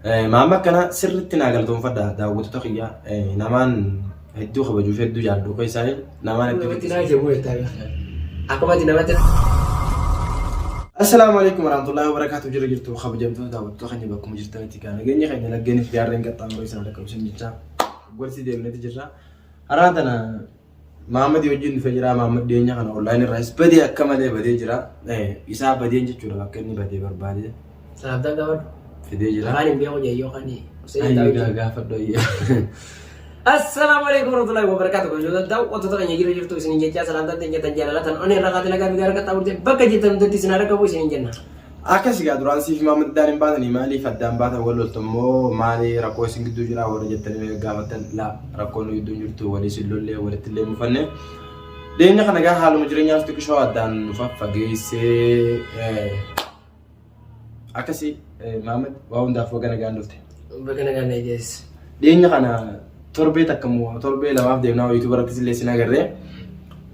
Maamma akkana sirriitti naa galatoomfadha daawwattoota kiyya namaan hedduu kabajuuf hedduu jaalladhu keessaa namaan hedduu Namatti naa jabu jettaa beekaa. Akkuma ati namatti Assalaamu alaikum warahmatullahi wabarakatuh jira jirtu kabajamtoota daawwattoota keenya bakkuma jirtanitti gaa nageenya keenya laggeeniif gaarreen qaxxaamuree isaan dhaqqabsiisan jecha gorsi deemneeti jirra. Har'aan tana Mahammadii wajjin dhufee jira. Mahammad dhiyeenya kana online irraas badee akka malee badee jira. Isaa badeen jechuudha bakka inni badee barbaade Salaamtaan gaafadhu. fidee jira. Afaan hin beeku jee yookaan Hussein Ayyee Daawit. gaafadhu ayyee. Assalaamu alaikum warahmatullahi wabarakatuh. Kabajamtoota daawwattoota keenya jira jirtu isiniin jechaa salaamtaan teenya tan jaalala tan onnee irraa kaatee lagaa fi gaara qaxxaamurtee bakka jirtan hundatti isin haa dhaqqabu isiniin jenna. Akkas egaa duraan siif Mahammad addaan hin baatanii maaliif addaan baatan wal loltu immoo maali rakkoo isin gidduu jira warra jettanii gaafattan laa rakkoon nu gidduu hin jirtu walii isin lollee walitti illee mufanne. Dhiyeenya kana egaa haaluma jireenyaas xiqqishoo addaan nu faffageessee akkasii Mahammad waa hundaaf baga nagaan dhufte. Baga nagaan na eegees. Dhiyeenya kana torbee takka moo torbee lamaaf deemnaa YouTube irrattis illee sin agarree.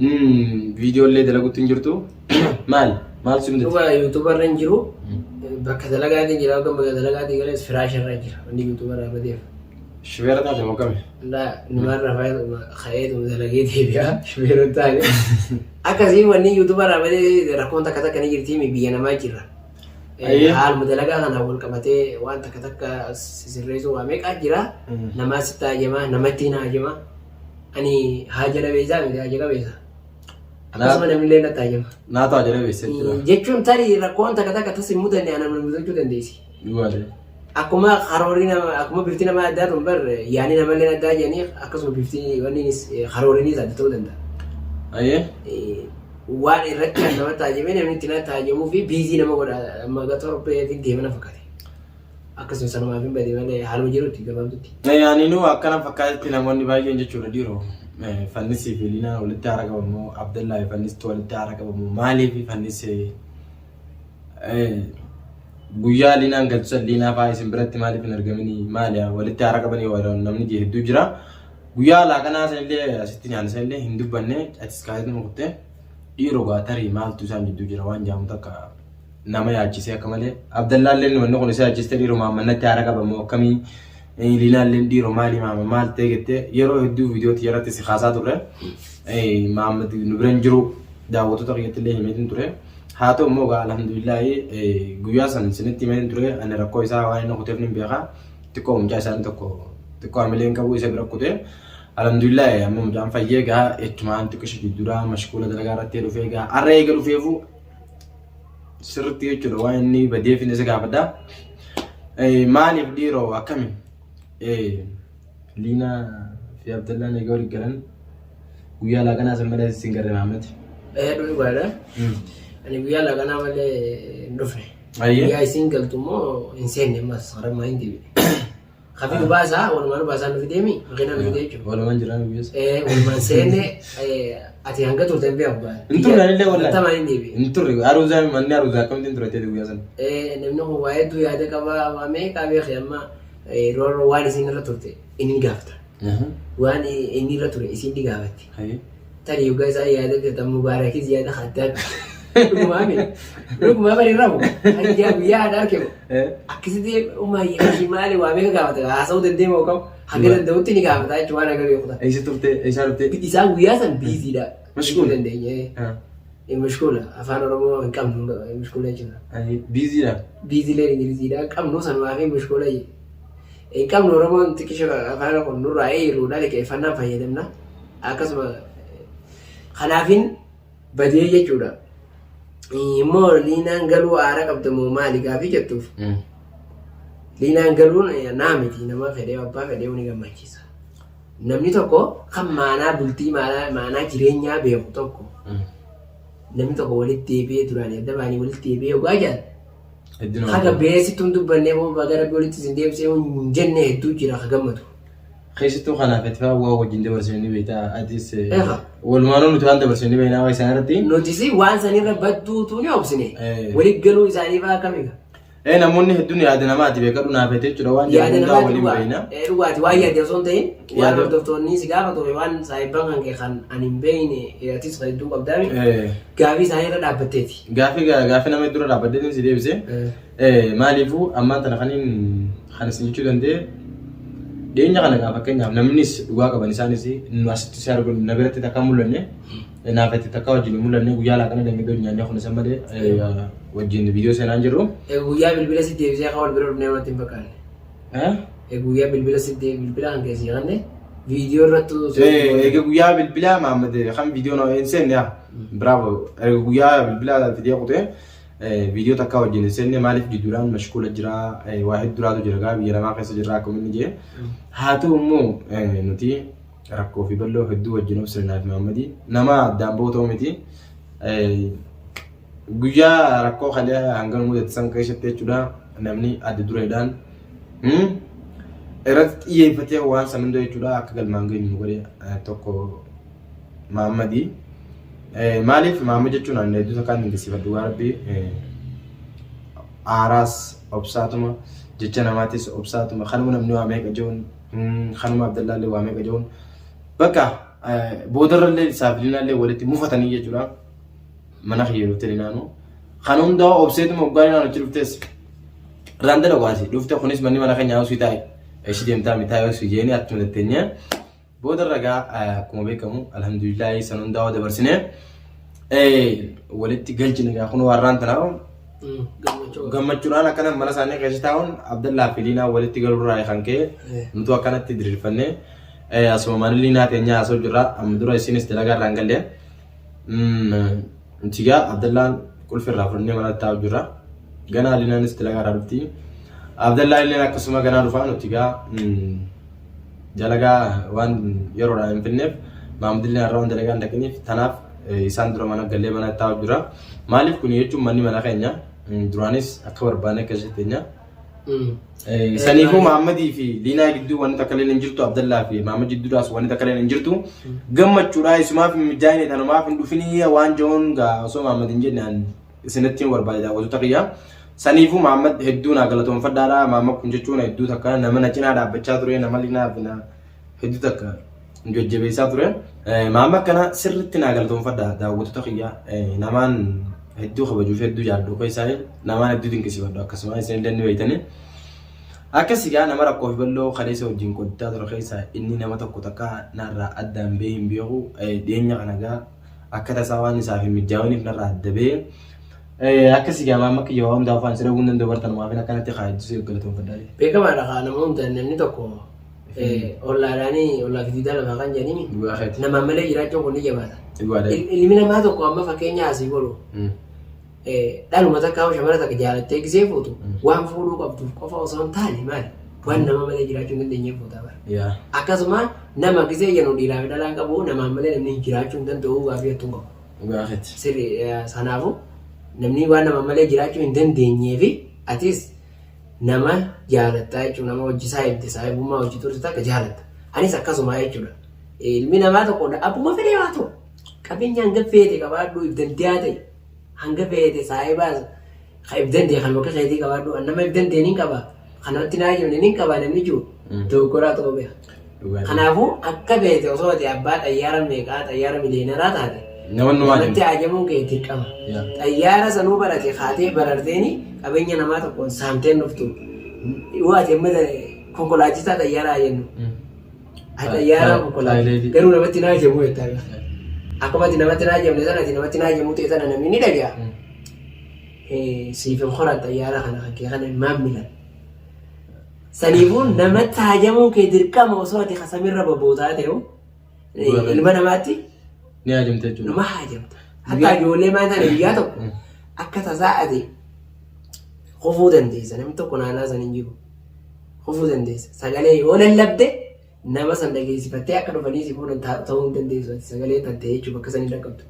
Viidiyoo illee dalaguutti hin jirtu. Maal? Maal si mudate? Dhugaa YouTube irra hin jiru. Bakka dalagaatiin jira yookaan bakka dalagaatii galees firaasha irra jira. Wanni YouTube irraa badeef. Shufeera taate moo kami? Laa numarra ka'eetuma dalagee deebi'a. Shufeera hin taane. Akkasii wanni YouTube irraa badee rakkoon takka takka ni jirti biyya namaa jira. Ayyee. Haaluma dalagaa kanaan wal qabatee waan takka takka sisirreessuu waa meeqaa jira. Namaa sitti haajama, namatti hin haajama. Ani haaja dhabeessaa miti haaja qabeessa. Akkasuma namni illee natti haajama. Naatu haaja dhabeessa jechuudha. Jechuun tarii rakkoon takka takka tas hin mudanne ana mudachuu dandeessi. Dhugaadha. Akkuma karoorri nama akkuma bifti nama addaa tun bar yaani namallee addaa jedhanii akkasuma bifti wanniinis karoorriinis adda ta'uu danda'a. Ayyee. Waan irratti kan nama taajamee namni itti na taajamuu fi biizii nama godha amma ga torbee fi deema na fakkaate. Akkasuma sanumaaf hin bade malee haaluma jirutti gabaabdutti. Ani nu akkana fakkaatetti namoonni baay'een jechuudha dhiiroo. Fannisii fi Liinaan walitti haara qabamu, Abdallaa fi Fannistu walitti haara qabamu. Maaliif fannisee guyyaa Liinaan galtu san Liinaa fa'aa isin biratti maaliif hin argamini maali walitti haara qabanii namni hedduu jira. Guyyaa laaqanaa sanillee asitti nyaanne sanillee hin dubbanne atis kaasee kutte dhiiroo gaa tarii maaltu isaan gidduu jira waan jaamu takka nama yaachisee akka malee Abdallaalleen wanni kun isa yaachiste dhiiroo maammannatti haara qabamu akkamii Liinaalleen dhiiroo maali maama maal ta'e jettee yeroo hedduu viidiyoo irratti si kaasaa turre Maammad nu bira hin jiru daawwattoota kiyyatti illee himeetiin ture. Haa ta'u immoo gaa alhamdulillaahi guyyaa san isinitti himeetiin ture ani rakkoo isaa waan inni kuteef nin beeka. Xiqqoo mucaa isaanii tokko xiqqoo hamilee hin qabu isa bira kutee alhamdulillah amma mucaan fayyee gaa jechumaan xiqqisha jidduudha mashkuula dalagaa irratti dhufee gaa har'a eega dhufeefu sirriitti jechuudha waan inni badeef inni isa gaafadha. Maaliif dhiiroo akkami? Liinaa fi Abdallaan eega walitti galan guyyaa laaqanaa san malee sin garre Mahammad. Dhugaadha. Ani guyyaa laaqanaa malee hin dhufne. Ayyee. Guyyaa isiin galtu immoo hin seenne ammas haramaa hin deebi'e. Kafi nu baasaa walumaa nu baasaa nu fideemi makiinaa nu fidee jechuudha. Walumaan jiraan guyyaas. Walumaan seenne ati hanga turte hin beeku. Hin turre anillee wallahi. Tamaa hin deebi'e. Hin turre aruuzaa manni aruuzaa akkamitti hin ture ta'e guyyaa sana. Namni kun waa hedduu yaada qaba waa meeqaa beekee amma roorroo waan isiin irra turte inni ni gaafata. Waan inni irra ture isiin ni gaafatti. Tarii yoggaa isaa yaadate tan mubaarakis yaada addaatti. Dhugumaa mi? Dhugumaa bari rabu. Hajjaa guyyaa haadha argemu. Akkasitti ummaa ishii maali waa meeqa gaafata? Haasa'uu dandeema yookaan haga danda'utti ni gaafata jechuun waan haga beeku ta'a. Eessa turte? Eessaa dhufte? Isaan guyyaa san biiziidha. Mashquula. Dandeenye. Mashquula. Afaan Oromoo hin qabnu mashquula jechuudha. Biiziidha. Biiziileen Ingiliziidha. Qabnu sanumaa fi mashquula hin qabnu Oromoon xiqqisha afaan kun nurraa eeruudha liqeeffannaan fayyadamna. Akkasuma kanaafin badee jechuudha. Immoo liinaan galuu aara qabda moo maali gaafii jettuuf liinaan galuun naa miti nama fedhee abbaa fedhee ni gammachiisa. Namni tokko kan maanaa bultii maanaa jireenyaa beeku tokko namni tokko walitti deebi'ee duraan adda baanii walitti deebi'ee ogaa jedhan haga beesittuu hin dubbannee moo baga rabbi walitti isin deebisee hin jenne hedduu jira ka gammadu. Keessattuu kanaaf itti fa'aa waa wajjin dabarsine ni beektaa atis Eegaa. walumaanuu nuti waan dabarsine ni beeknaa waa isaan irratti. Nutis waan sanirra badduutu ni obsine. Eh. Walitti galuu isaanii fa'aa akkamiga. Namoonni hedduun yaada namaati beekadhu naaf jettee jechuudha waan Yaada jedhamu hundaa namaati waliin dhugaa. beekna. Dhugaati waan yaadde osoo hin ta'in waan hordoftoonni si gaafatu waan saahibban kan kee kan ani hin beekne atis hedduu qabdaami. Gaafii isaanii irra dhaabbatteeti. Gaafii nama dura dhaabbaddeetiin si deebise. Maaliifuu ammaan tana kaniin kan isin jechuu danda'e dhiyeenya kana gaa fakkeenyaaf namnis dhugaa qaban isaanis nu asitti si argu na biratti takka mul'anne naaf itti takka wajjin hin mul'anne guyyaa laaqana deemee nyaannee kun isa malee wajjin viidiyoo seenaa hin jirru. Guyyaa bilbila si deebisee akka wal bira dhufnee wanti hin fakkaanne. Guyyaa bilbila si bilbila kan keessi kanne viidiyoo irrattu. Eega guyyaa bilbilaa Mahammad kan viidiyoo na hin seenne yaa bravo eega guyyaa bilbilaa fidee kutee viidiyoo takkaa wajjin hin seenne maaliif jidduudhaan mashkuula jira waa hedduudhaatu jira gaa biyya namaa keessa jirra akkuma inni jee haa ta'u immoo nuti rakkoo fi bal'oo hedduu wajjin obsine naaf Mahammadii nama addaan ba'u ta'u miti guyyaa rakkoo kalee hanga nu mudate san keessatti jechuudha namni adda dureedhaan irratti xiyyeeffatee waan san hunda jechuudha akka galmaan geenyu nu godhe tokko Mahammadii. Maaliif Mahammad jechuun ani hedduu takkaan dinqisiifadhu waan rabbii aaraas obsaatuma jecha namaatis obsaatuma kanuma namni waa meeqa jehuun kanuma Abdallaallee waa meeqa jehuun bakka boodarrallee isaaf Liinaallee walitti mufatanii jechuudha. Mana kiyya dhufte Liinaanuu. Kan hundaa obseetuma waggaa Liinaan achi dhuftes irraan dalagu asi dhufte kunis manni mana keenyaa osoo taa'e ishii deemtaa mitaa yoo si jeeni achuma tetteenyee booda ragaa akkuma beekamu alhamdulillaahi san hundaa dabarsinee walitti galchine gaa kun warraan tanaa gammachuudhaan akkana mana isaanii keessa taa'uun Abdallaa fi Liinaa walitti galuurraa kan ka'e nutu akkanatti diriirfannee asuma mana Liinaa teenyaa asoo jirra amma dura isinis dalagaa irraa hin galle. Nuti gaa Abdallaan qulfi irraa fudhannee mana taa'u jirra. Ganaa Liinaanis dalagaa irraa dhufti. Abdallaan illee akkasuma ganaa dhufaa nuti gaa dalagaa waan yeroodhaan hin finneef Maamudillee har'a waan dalagaa hin dhaqiniif tanaaf isaan dura mana gallee mana taa'u jira. Maaliif kun jechuun manni mana keenya duraanis akka barbaanne akka teenya. Saniifuu Mahammadii fi Liinaa gidduu wanti takka illee hin jirtu Abdallaa fi Mahammad jidduudhaas wanti takka illee hin jirtu. Gammachuudhaa isumaaf hin mijaa'ine tanumaaf hin dhufinii waan jiruun gaa osoo Mahammad hin jenne an isinitti hin barbaade daawwattoota kiyya. Saniifuu Mahammad hedduu naa galatoonfadhaadha. Mahammad kun jechuun hedduu takka nama na cinaa dhaabbachaa ture nama Liinaa fi na hedduu takka nu jajjabeessaa ture. Mahammad kana sirriitti naa galatoonfadha daawwattoota kiyya. Namaan hedduu kabajuu fi hedduu jaalladhu keessaa namaan hedduu dinqisiifadhu akkasuma isin illee ni beektanii. Akkas egaa nama rakkoo fi bal'oo kaleessa wajjin qoddaa ture keessaa inni nama tokko takka narraa addaan bahee hin beeku dhiyeenya kana egaa akka tasaa waan isaaf hin mijaa'iniif narraa adda bahee akkas egaa maamma kiyya waa hundaa afaan siree hin danda'u bartanumaaf akkanatti kaa'e si galatoonfadhaa. Beekamaadha kaa nama hunda namni tokko ollaadhaanii ollaa fi diidaa lafaa kan jedhanii Dhugaa keeti. namaan malee jiraachuun kun ni jabaata. Dhugaadha. Ilmi namaa tokko amma fakkeenya asii godhu dhaluma takka shamara takka jaalattee gisee fuutu waan fuudhuu qabduuf qofa osoo hin taane maali waan nama malee jiraachuu hin dandeenyeef fuutaa bara. Yaa. Akkasuma nama gisee jennu dhiiraa fi dhalaan qabu namaan malee namni jiraachuu hin danda'u gaafii jettuun qabu. Dhugaa keeti. Sirri sanaafu namni waan nama malee jiraachuu hin dandeenyee fi atis nama jaalattaa jechuudha. Nama hojii saahibde saahibummaa hojii turte takka jaalatta. Anis akkasuma jechuudha. Ilmi namaa tokko abbuma fedhee haa ta'u qabeenya hanga feete qabaadhu if dandeeyaa ta'e hanga feete saahibaas kan if dandee kan bakka keetii qabaadhu an nama if dandee nin qaba kan namatti naa jibne nin qaba namni jiru dogoggoraa ta'uu beeka. Kanaafuu akka feete osoo ati abbaa xayyaara meeqaa xayyaara miliyeenaraa taate Nama numaa namatti hajamuun kee dirqama. Xayyaara sanuu barate kaatee bararteeni qabeenya namaa tokkoon saamteen dhuftu. Yoo ati amma konkolaachisaa xayyaaraa jennu. Ati xayyaara konkolaachisaa garuu namatti naa hajamuu jettaa. Akkuma ati namatti naa hajamne sana ati namatti naa hajamuu ta'e sana namni ni dhaga'a. Siif hin horan xayyaara kana kan kee kana hin maammilan. Saniifuu namatti hajamuun kee dirqama osoo ati kasamirra bobbootaa ta'u ilma namaatti Ni hajamte jechuudha. nama hajamta. Hatta ijoollee maal ta'an guyyaa tokko akka tasaa ati kufuu dandeessa. Namni tokko naannaa san hin jiru. Kufuu dandeessa. Sagalee yoo lallabde nama san dhageessifattee akka dhufanii si fuudhan ta'uu hin dandeessu. Ati sagalee tan ta'e jechuun bakka san hin dhaqqabdu.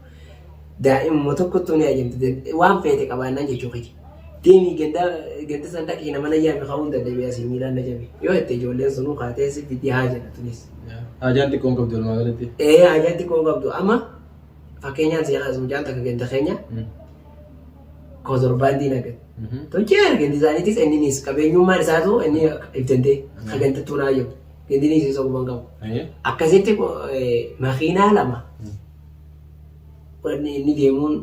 Daa'imuma tokkottuu ni hajamte. Waan feete qabaannaan jechuu kiyya. Deemii ganda ganda san dhaqii nama na yaame ka'uu hin dadhabee asii miilaan na jabe. Yoo jette ijoolleen sunuu kaatee si fiddi haa jedha tunis. Hajaan xiqqoon qabdu walumaa galatti. Ee hajaan xiqqoon qabdu amma fakkeenyaan si kaasu mucaan takka ganda keenya kotorbaandii nagatti. Tolchee gandi isaaniitis inninis qabeenyummaan isaatu inni if danda'e ka gandattuu naa jiru. Gandiniis isa quban qabu. Akkasitti makiinaa lama wanni inni deemuun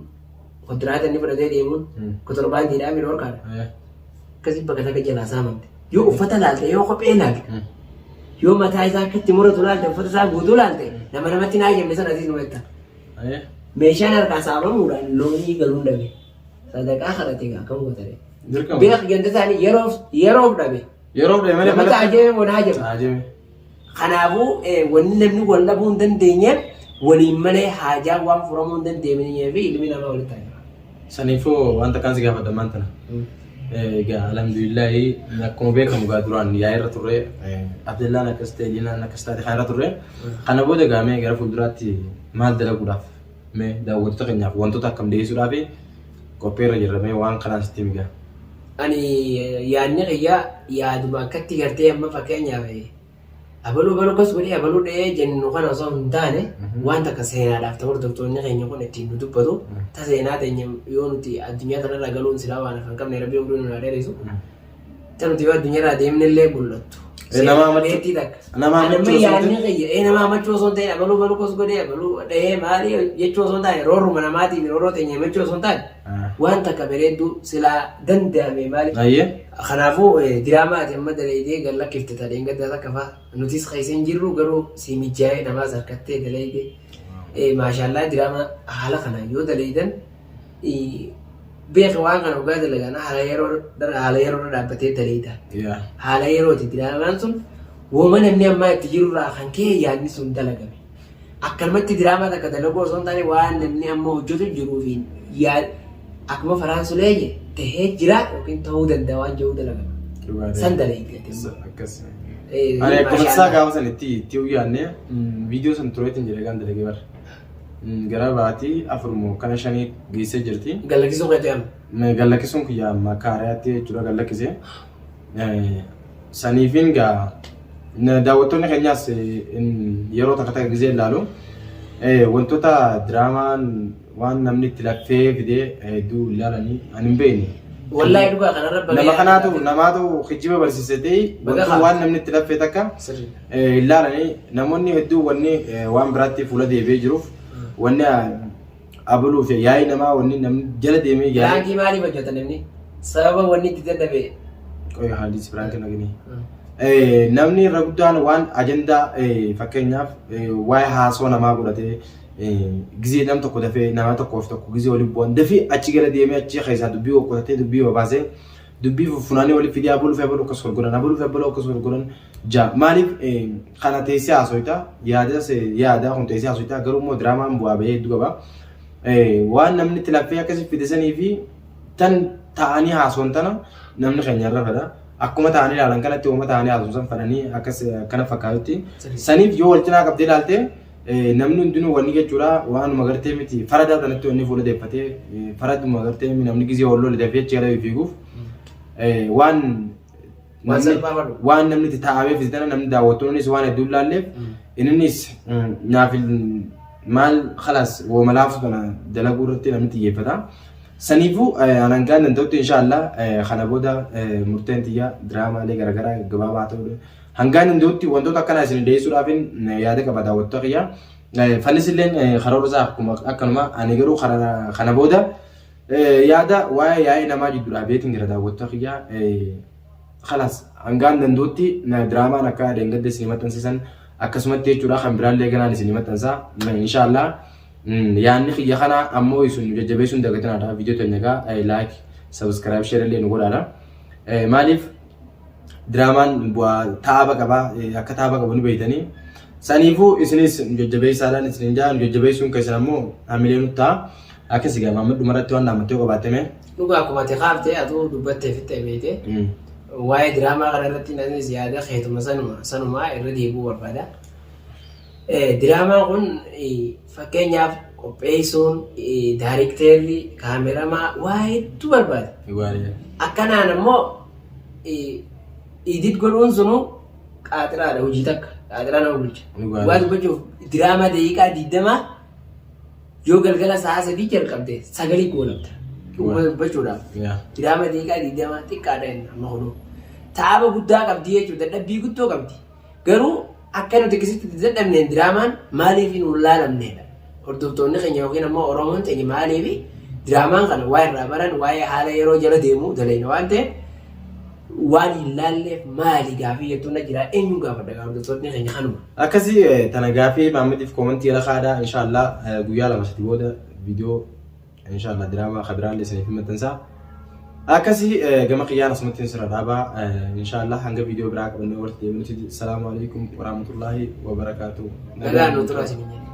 kontiraata inni fudhatee deemuun kotorbaandiidhaan min horkaadha. Akkasii bakka takka jalaa saamamte. Yoo uffata laalte, yoo kophee laalte, yoo mataa isaa akka itti muratu laalte, uffata isaa guutuu laalte, nama namatti naa jenne sana asiis nu jetta. Meeshaan harkaa saamamuudhaan loonii galuun dhabe. Sadaqaa kadhate egaa akkam gootare. Dirqama. Beek ganda isaanii yeroof yeroof dhabe. Yeroof dhabe malee Namatti ajajame moo na ajajame? Ajajame. Kanaafuu wanni namni wal dhabuu hin dandeenyeef waliin malee haajaan waan furamuu hin dandeenyeef fi ilmi namaa walitti ajajama. Saniifuu wanta kaan si gaafadha ammaan tana. Egaa alhamdulillahi akkuma beekamu egaa duraan yaa'ii irra turre Abdallaan akkas ta'e Liinaan akkas taate kan irra turre. Kana booda egaa mee gara fuulduraatti maal dalaguudhaaf mee daawwattoota keenyaaf wantoota akkam dhiyeessuudhaaf qophii irra jirra mee waan kanaan sitti himi gaa. Ani yaadni kiyya yaaduma akkatti gartee amma fakkeenyaaf abaluu abaluu akkas godhee abaluu dha'ee jennu kana osoo hin taane waan takka seenaadhaaf ta'u hordoftoonni keenya kun ittiin nu dubbatu ta seenaa teenya yoo nuti addunyaa tanarraa galuun silaa waan hafan qabne rabbi umrii nu haa dheeressu ta nuti yoo addunyaarraa deemne illee mul'attu. Nama hamachuu- Beektii takka. nama Ani amma hamachuu osoo hin yaadni kiyya nama hamachuu osoo hin ta'in abaluu abaluu akkas godhee abaluu dha'ee maali jechuu osoo hin taane roorruma namaatiif roorroo teenya himachuu osoo hin taane waan takka bareedduu silaa danda'ame maali. Ayyee. Kanaafuu diraamaa ati amma dalaydee gad lakkifte ta dheengaddaa takka faa nutis keessa hin jirru garuu si mijaa'ee namaas harkattee dalaydee maashaallaa diraamaa haala kanaan yoo dalaydan beeki waan kana dhugaa dalagan haala yeroo haala yeroo irra dhaabbatee dalayda. Haala yerooti diraamaan sun wooma namni ammaa itti jirurraa kan ka'e yaadni sun dalagame. Akkanumatti diraamaa takka dalaguu osoo hin taane waan namni amma hojjetu jiruu fi akkuma faraan sulee je tahee jira yookiin tahuu danda'a waan jedhu dalagama. San dalagde ati amma. Akkas. Ani akkuma isaa gaafa san itti itti yaadne viidiyoo san tureetiin jedhee kan dalagee bara. Gara baatii 4 moo kana 5 geessee jirti. Gallakkisuu keetii amma. Gallakkisuun kiyya amma akka haarayaatti jechuudha gallakkise. Saniifin gaa daawwattoonni keenyaas yeroo takka takka gizee ilaalu wantoota diraamaan waan namni itti laffee fidee hedduu ilaalanii ani hin beekne. Wallaahi dhugaa kanarra baga Nama yaada kanaatu taate. namaatu kijjiba barsiise ta'e Baga wantoota kaafte. waan namni itti laffee takka Sirrii. ilaalanii namoonni hedduu wanni waan biraatti fuula deebi'ee jiruuf wanni abaluu fi yaa'ii namaa wanni namni jala deemee yaa'ii. Piraankii maaliif hojjeta namni? Sababa wanni itti dadhabe. Qoy haalli piraankii nagini. Namni irra guddaan waan ajandaa fakkeenyaaf waa'ee haasoo namaa godhatee gizee nam tokko dafee nama tokkoof tokko gizee waliin bu'an dafee achi gara deemee achi keessaa dubbii qoqqotatee dubbii babaasee dubbii funaanee waliif fidee abaluu fi abaluu akkas wal godhan abaluu fi abaluu akkas wal godhan ja maaliif kana teessee haasoyta yaada yaada kun teessee haasoyta garuu immoo diraamaan bu'aa bahee hedduu qaba waan namni itti laffee akkasii fide sanii fi tan ta'anii haasoon tana namni keenya irra fedha akkuma ta'anii ilaalan kanatti uuma ta'anii haasoon san fedhanii akkas akkana fakkaatutti saniif yoo wal cinaa qabdee ilaalte namni hundinuu wanni jechuudha waanuma gartee miti farada kanatti wanni fuula deeffatee faraduma gartee namni gizee wal lole dafee achi gara fiiguuf waan Waan salphaa godhu. waan namni itti taa'amee fi tana namni daawwattoonnis waan hedduu ilaalleef innis naaf maal khalaas wooma laaftu tana dalaguu irratti namni xiyyeeffata. Saniifuu anaan gaan danda'utti inshaallah kana booda murteen tiyya diraamaalee garaagaraa gabaabaa ta'uu hangaan danda'utti wantoota akkanaa isin dhiyeessuudhaaf yaada qaba daawwattoota kiyya. Fannis illee karoora isaa akkuma akkanuma ani garuu kana booda yaada waa'ee yaa'ii namaa jidduudhaa beetiin jira daawwattoota kiyya. Kalaas hangaan danda'utti diraamaan akka dheengadda isin maxxansiisan akkasumatti jechuudha kan biraallee ganaan isin maxxansa inshaallah. Yaanni kiyya kana ammoo isin jajjabeessuun dagatinaadha viidiyoo teenya egaa like subscribe share illee nu godhaadha. Maaliif diraamaan bu'aa taaba qaba akka taaba qabu ni beektanii. Saniifuu isinis nu jajjabeessaadhaan isinin jaa nu jajjabeessuun keessan ammoo hamilee nutti ta'a. Akkas egaa Maammed dhumarratti waan dhaammattee qabaatte mee? Dhugaa akkuma ati kaaftee atuu dubbattee fixxee beekte. Waa'ee diraamaa kana irratti anis yaada keetuma sanuma sanumaa irra deebi'uu barbaada. Diraamaan kun fakkeenyaaf qopheessuun daarikteerri kaameramaa waa hedduu barbaada. Akkanaan ammoo idit godhuun sunu qaaxiraadha hojii takka qaaxiraa nama bulcha. Waa dubbachuuf diraamaa daqiiqaa 20 yoo galgala sa'a 3 jalqabde 9 goolabda. Dubbachuudhaaf. Diraama daqiiqaa 20 xiqqaadha inni amma kunuu. Taaba guddaa qabdi jechuudha. Dadhabbii guddoo qabdi. Garuu akka nuti akkasitti itti dadhabneen diraamaan maaliif hin laalamneedha. Hordoftoonni keenya yookiin ammoo Oromoon teenya maaliif diraamaan kana waa irraa baran waa'ee haala yeroo jala deemu daleena waan ta'eef waan hin laalleef maali gaafii jettuun na jira eenyuun gaafadha gaa hordoftoonni keenya kanuma. Akkasii tana gaafii Mahammadiif koomantii jala kaadhaa inshaallah guyyaa 2 3 booda viidiyoo Inshallah diraamaa ka biraallee isiniif hin maxxansa. Akkasii gama kiyyaan asumatti sirra dhaabaa. Inshallah hanga viidiyoo biraa qabannee walitti deebinutti. Salaamu alaikum warahmatullahi wabarakaatuh. Nagaan nu turaa isiniin jenna.